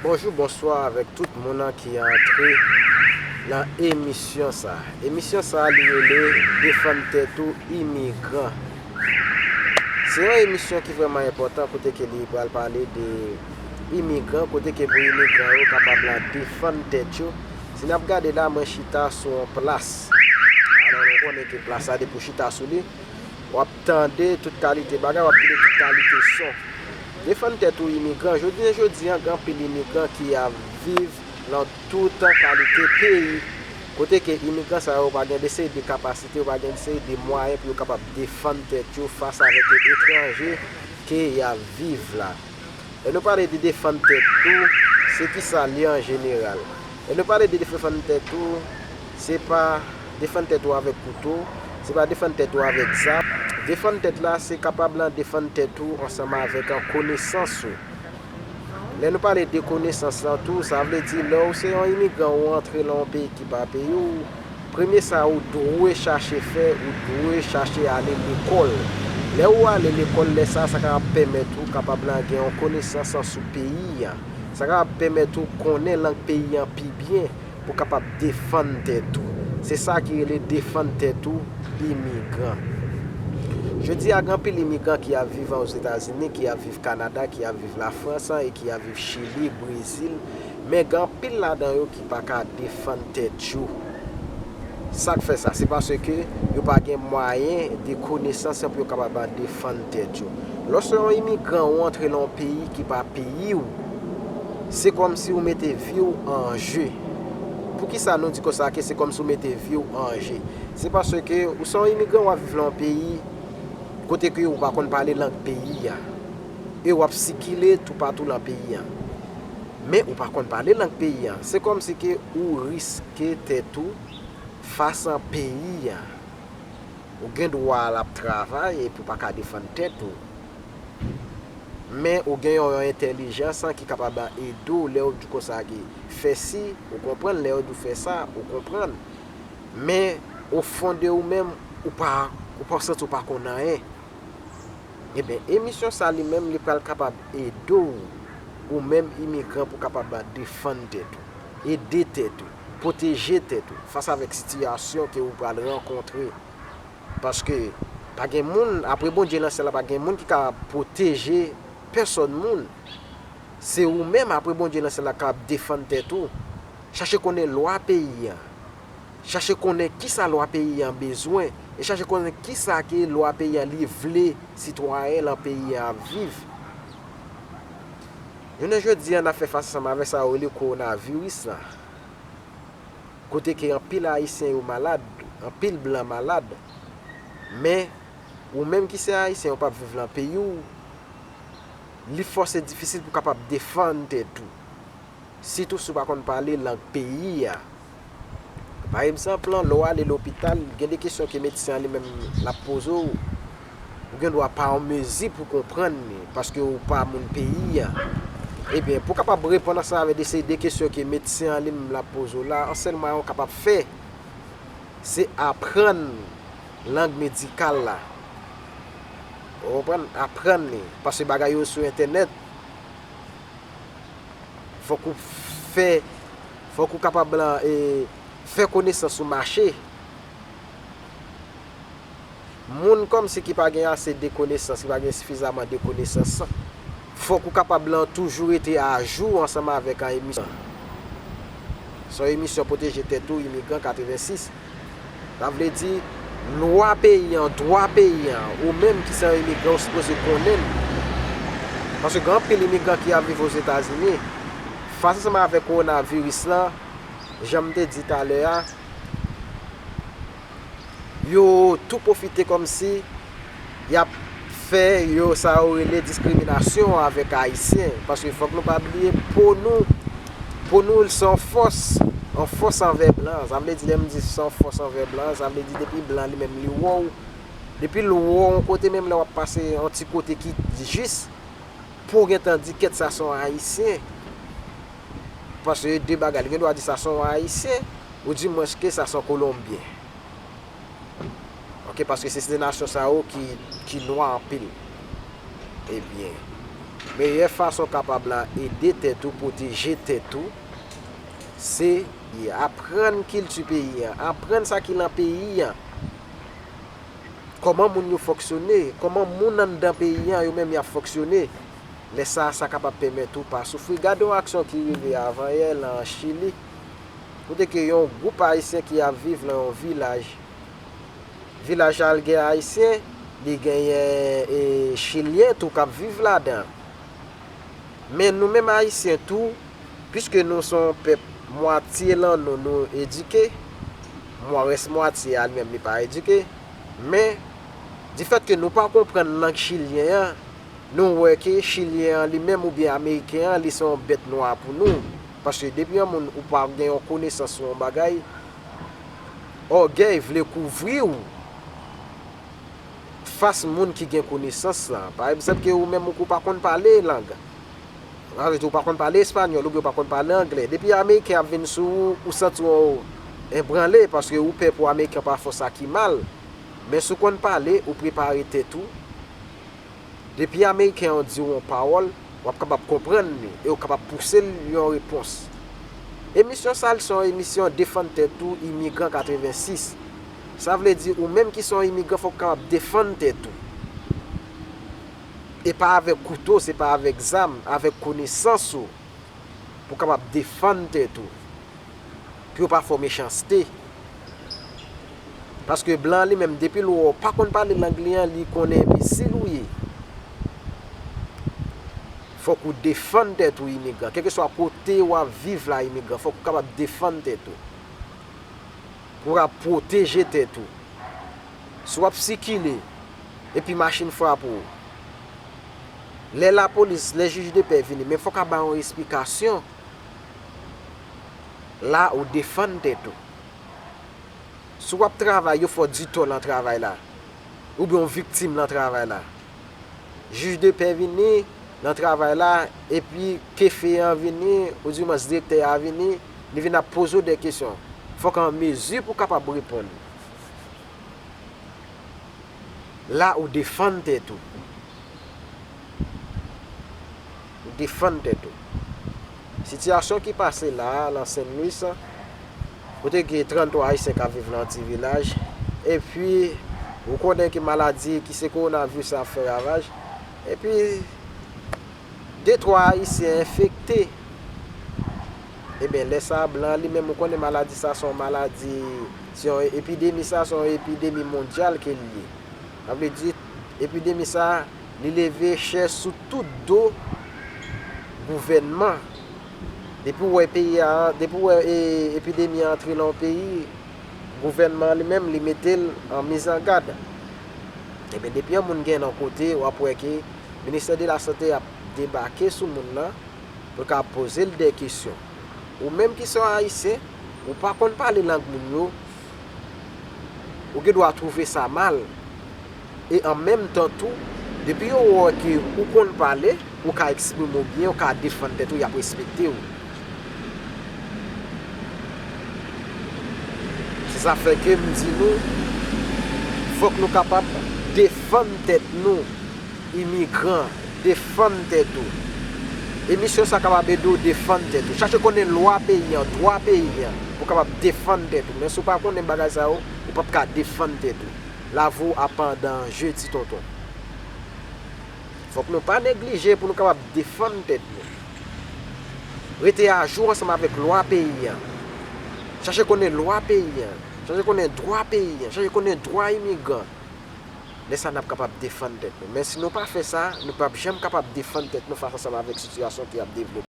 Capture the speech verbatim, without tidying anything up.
Bonjou, bonswa avèk tout moun ki antre nan emisyon sa. Emisyon sa li rele Defann tèt ou imigran. Se yon emisyon ki vrèman enpòtan kote ke li pral pale de imigran, kote ke pou imigran yo kapab la defann tèt yo. Si n ap gade la, mwen chita sou yon plas. Alò, nou konnen ke plas la depi w chita sou li, w ap tande tout kalite bagay, w ap tande tout kalite son. Defann tèt ou imigran. Jodi an, jodi an, gen anpil imigran ki ap viv nan tout kalite peyi. Kote ke imigran sa yo pa gen de seri de kapasite, yo pa gen de seri de mwayen pou yo kapab defann tèt yo fas avèk etranje ke y ap viv la. Lè nou pale de defann tèt ou, se kisa l ye an jeneral? Lè nou pale de defann tèt ou, se pa defann tèt ou avèk kouto, se pa defann tèt ou avèk zam. Defann tèt la, se kapab lan defann tèt ou ansanm avèk an konesans ou. Lè nou pale de konesans lan tou, sa vle di lè w se yon imigran ou antre lan yon peyi ki pa peyi w, premye sa ou dwe chache fè, ou dwe chache ale lekòl. Lè ou ale lekòl, lè sa, sa kapab pèmèt ou kapab lan gen yon konesans sou peyi a. Sa kapab pèmèt ou konnen lang peyi an pi byen pou kapab defann tèt ou. Se sa ki rele defann tèt ou imigran. Jodi a, gen anpil imigran ki ap viv Ozetazini, ki ap viv Kanada, ki ap viv Lafrans e ki ap viv Chili, Brezil, men gen anpil ladan yo ki pa ka defann tèt yo. Sa k fè sa? Se paske yo pa gen mwayen de konesans pou yo kapab defann tèt yo. Lòske yon imigran ou antre lan yon peyi ki pa peyi w, se kòmsi ou mete vi w an je. Poukisa nou di konsa ke se kòmsi ou mete vi w an je? Se paske ou se yon imigran, w ap viv lan yon peyi kote ke ou pa konn pale lang peyi a. E w ap sikile toupatou lan peyi a. Men ou pa konn pale lang peyi a. Se kòmsi ke ou riske tèt ou fas a peyi a. Ou gen dwa al ap travay epi ou pa ka defann tèt ou. Men ou gen yon, yon entèlijans ki kapab ede w lè yo di w konsa ke fè si, ou konprann, lè yo di w fè sa, ou konprann. Men o fon de ou menm, ou pa, ou pa santi ou pa konn anyen. Ebyen, emisyon sa li menm, li pral kapab ede w, ou menm imigran, pou kapab defann tèt ou, ede tèt ou, pwoteje tèt ou fas avèk sitiyasyon ke ou pral rankontre. Paske pa gen moun, apre Bondye nan syèl la, pa gen moun ki ka pwoteje pèsòn moun. Se ou menm, apre Bondye nan syèl la, k ap defann tèt ou. Chache konnen lwa peyi a. Chache konnen kisa lwa peyi a bezwen. E chache konnen kisa ke lwa peyi a li vle sitwayen lan peyi a ap viv. Jounen jodi a, n ap fè fas ansanm avèk sa yo rele kowonaviris la. Kote ke anpil Ayisyen yo malad, anpil blan malad. Men, ou menm ki se Ayisyen, ou p ap viv lan peyi w, li fòse difisil pou kapab defann tèt ou. Sitou si w pa konn pale lang peyi a. Pa egzanp, lè w ale lopital, gen de kesyon ke medsen an li menm l ap poze w, ou gen dwa pa an mezi pou konprann li, paske ou pa moun peyi a. Ebyen, pou kapab reponn ansanm avèk de seri de kesyon ke medsen an li menm l ap poze w la, yon sèl mwayen ou kapab fè, se aprann lang medikal la. Ou konprann? Aprann li. Paske bagay yo sou entènèt. Fòk ou fè, fòk ou kapab lan, e, fè konesans ou mache. Moun kòmsi ki pa gen ase de konesans, ki pa gen sifizaman de konesans, fòk ou kapab lan toujou rete ajou ansanm avèk an emisyon. Se yon emisyon Pwoteje Tèt ou, Imigran katrevensis. Sa vle di, lwa peyi an, dwa peyi an, ou menm ki se yon imigran, ou sipoze konnen l. Paske gen anpil imigran ki ap viv Ozetazini. Fas ansanm avèk kowonaviris lan, jan m te di talè a, yo tou pwofite kòmsi y ap fè yo sa yo rele diskriminasyon avèk Ayisyen. Paske fòk nou pa bliye, po nou, po nou se yon fòs, yon fòs anvè blan. Sa vle di, lè m di se yon fòs anvè blan, sa vle di depi blan li menm li wè w, depi l wè w yon kote, menm lè w ap pase yon ti kote ki jis, pou w gentan di kèt sa se yon Ayisyen. Paske de bagay, li gen dwa di sa se yon Ayisyen, ou di mwens ke sa se yon Kolonbyen. Oke, paske se, se de nasyon sa yo ki, ki nwa anpil. Ebyen, Meyè fason kapab la ede tèt ou, pwoteje tèt ou, se aprann kilti peyi an, aprann sa ki nan peyi an. Kòman moun yo fonksyone, kòman moun anndan peyi an yo menm y ap fonksyone. Lè sa a, sa kapab pèmèt ou pa soufri. Gade yon aksyon ki rive avanyè lan an Chili, kote ke yon gwoup ayisyen ki ap viv lan yon vilaj. Vilaj la gen ayisyen, li genyen e chilyen tou k ap viv ladan. Men nou menm ayisyen tou, piske nou se yon pèp, mwatye lan nou, nou edike, mwa rès mwatye a li menm li pa edike, men difèt ke nou pa konprann lang chilyen an, nou wè ke chilyen an li menm oubyen ameriken an, li se yon bèt nwa pou nou. Paske depi yon moun ou pa gen yon konesans sou yon bagay, ògèy vle kouvri w fas moun ki gen konesans lan. Pa egzanp, ke ou menm ou pa konn pale lang. Sa vle di ou pa konn pale espanyòl oubyen ou pa konn pale anglè. Depi ameriken ap vin sou ou, ou santi w ebranle paske ou pè pou ameriken pa fè w sa ki mal. Men si w konn pale, ou prepare tèt ou. Depi ameriken an di w yon pawòl, w ap kapab konprann li e w kapab pouse l yon repons. Emisyon sa a, li se yon emisyon defann tèt ou, Imigran katrevensis. Sa vle di, ou menm ki se yon imigran, fòk ou kapab defann tèt ou. E pa avèk kouto, se pa avèk zam, avèk konesans ou, pou w kapab defann tèt ou. Pou yo pa fè w mechanste. Paske blan an li menm, depi l wè w pa konn pale lang li an, li konnen enbesil ou ye. Fòk ou defann tèt ou, imigran. Kèlkeswa kote w ap viv la, imigran, fòk ou kapab defann tèt ou. Pou w kapab pwoteje tèt ou. Si w ap sikile, epi machin frape w, lè lapolis, lè jij de pè vini, men fòk a ba yon esplikasyon. La, ou defann tèt ou. Si w ap travay, yo fè w di tò lan travay la, oubyen w viktim lan travay la. Jij de pè vini lan travay la, epi kefe an vini, oudimwens direktè a vini, li vin ap poze w de kesyon. Fòk an mezi pou w kapab reponn. La, ou defann tèt ou. Ou defann tèt ou. Sitiyasyon ki pase la a, lan Sen Lwis, kote gen tranntwa Ayisyen k ap viv lan yon ti vilaj, epi ou konnen ke maladi ki se kowonaviris la ap fè ravaj, epi de twa Ayisyen enfekte. Ebyen, lè sa a, blan an li menm, ou konnen maladi sa a se yon maladi, se yon epidemi, sa a se yon epidemi mondyal ke l ye. Sa vle di, epidemi sa a, li leve chè sou tout do gouvènman. Depi w wè peyi a, depi w wè e, epidemi a antre nan yon peyi, gouvènman an li menm, li mete l an mizangad. Ebyen, depi yon moun gen nan kote, w ap wè ke Ministè de la Sante ap debake sou moun nan, pou l ka poze l de kesyon. Ou menm ki se yon Ayisyen, ou pa konn pale lang moun yo, ou gen dwa twouve sa mal. E an menm tan tou, depi yo wè ke ou konn pale, ou ka eksprime w byen, ou ka defann tèt ou, y ap respekte w. Se sa fè ke m di nou, fòk nou kapab defann tèt nou. Imigran, defann tèt ou. Emisyon sa kapab ede w defann tèt ou. Chache konnen lwa peyi an, dwa peyi an, pou w kapab defann tèt ou. Men si w pa konnen bagay sa yo, ou p ap ka defann tèt ou. Lavi w ap an danje, ti tonton. Fòk nou pa neglije pou nou kapab defann tèt nou. Rete ajou ansanm avèk lwa peyi an. Chache konnen lwa peyi an. Chache konnen dwa peyi an. Chache konnen dwa imigran. Lè sa a, n ap kapab defann tèt nou. Men si nou pa fè sa, nou p ap janm kapab defann tèt nou fas ansanm avèk sitiyasyon ki ap devlope.